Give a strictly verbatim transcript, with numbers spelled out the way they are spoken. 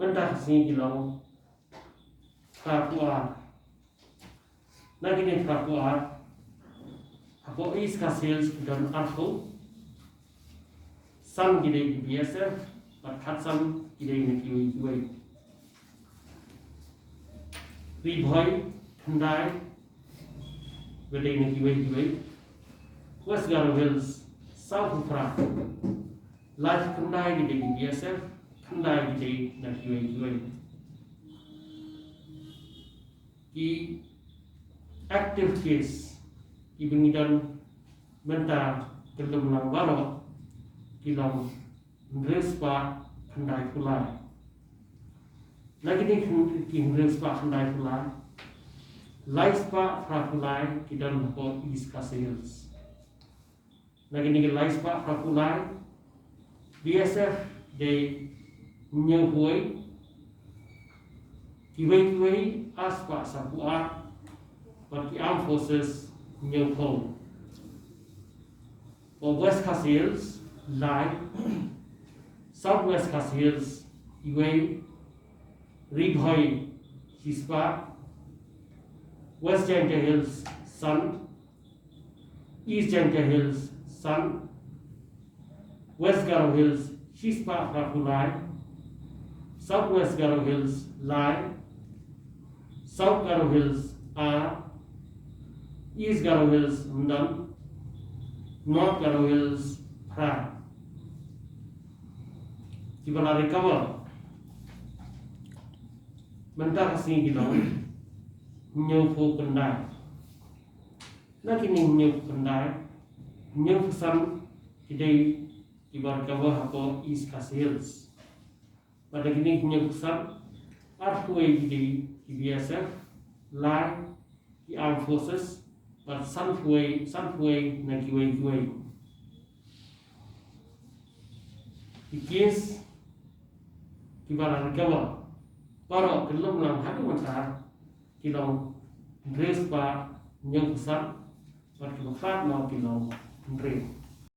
Mynta ka sngi ki long phra phew ar. Na kine phra phew ar, hapoh East Khasi Hills ki don arphew san ki dei ki B S F, bad khatsan ki dei na kiwei kiwei. Ri Bhoi, khyndai, ki dei na kiwei kiwei. West Garo Hills, saw phew phra. Laiphew khyndai ki dei ki B S F, khyndai ki dei na kiwei kiwei. Ki active case kiba ngi don mynta kyllum lang baroh ki long hynriew spah khyndai phew lai. Na kine ki hynriew spah khyndai phew lai, lai spah phra phew lai ki don hapoh East Khasi Hills. Na kine ki lai spah phra phew lai, B S F dei hynñiew phew wei, kiwei kiwei ar spah saw phew ar, bad ki Armed Forces hynñiew phew. Hapoh West Khasi Hills lai, South West Khasi Hills iwei, Ri Bhoi shispah, West Jaintia Hills san, East Jaintia Hills san, West Garo Hills shispah phra phew lai, South West Garo Hills lai, South Garo Hills ar, East Garo Hills ym don, North Garo Hills phra. Kiba la recover mynta ka sngi ki long hynñiew phew khyndai. Na kine hynñiew phew khyndai, hynñiew phew san ki dei kiba recover hapoh East Khasi Hills. Bad na kine hynñiew phew san, arphew wei ki dei ki B S F, lai ki Armed Forces, bad san phew wei, san phew wei na kiwei kiwei. Ki case kiba la recover baroh kyllum lang haduh mynta ki long hynriew spah hynñiew phew san, bad kiba khlad noh ki long hynriew.